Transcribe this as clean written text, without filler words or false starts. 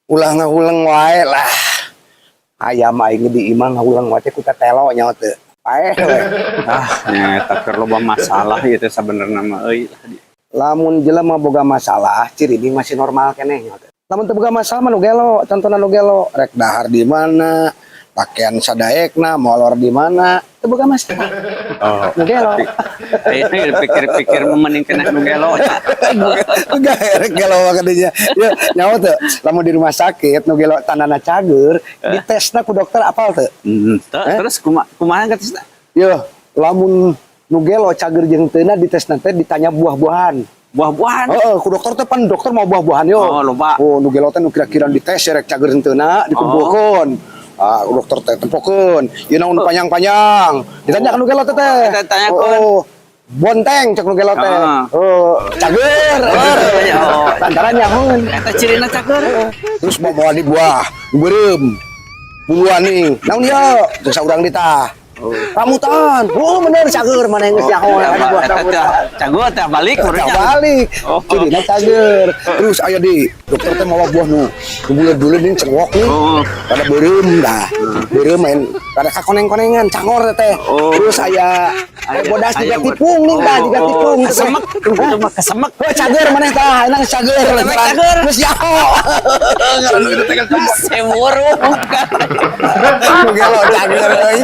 Ulah ngahuleng wae lah. Ayam aing di imah ngahuleng wae teh ku tetelo nyawa teu. Paeh we. Ah, nyata keur loba masalah ieu teh sabenerna mah euy lah. Lamun jelema boga masalah, ciri masih normal keneh nyawa teu. Lamun teu boga masalah mah nu gelo, contohna nu gelo, rek dahar di mana, pakaian sadaekna, molor di mana, teu boga masalah. Oh, Nu gelo. Ini pikir-pikir mending kena nu gelo nya. Enggak, rek gelo mah kadinya. Ya, nyawa teu, lamun di rumah sakit nu gelo tandana cager, ditesna ku dokter apal teu? Terus kumaha kumaha katesna? Yo, lamun nu gelo cager jeung teuna ditesna teh ditanya buah-buahan. Buah-buahan. Heeh, ku dokter teh pan dokter mau buah-buahan yo. Oh, loba. Oh, nu gelo teh nu kira-kira dites ya rek cager henteuna dikumpulkeun. Ah, ku dokter teh tempokeun. Ieu naon panjang-panjang. Ditanya ka nu gelo teh teh. Ditanyakeun. Oh, bonteng cek nu gelo teh. Ah. Oh, cager. Oh. Lantaran nyahoeun. Eta cirina cager. Terus mau bawa di buah, beureum. Buluan nih. Naon ieu? Cek saurang ditah. Rambutan. Oh, bener cager mana geus nyaho ada buah Eta teh rambutan. Cager teh balik Tak urangnya. Balik. Oh. Cirina cager. Terus aya di dokter teh mawa buah nu buleud-buleud nih cengok nih. Oh. Pada beureum dah. Beureum main pada kakoneng-konengan cangor teh. Oh. Terus aya Aya- bodas aya juga tipung nih dah juga Oh, tipung. Kesemek, itu mah kesemek. Oh, cager maneh tah, enak cager. Cager. Geus nyaho. Ngaran kitu teh kan. Seworo. Nu gelo cager euy.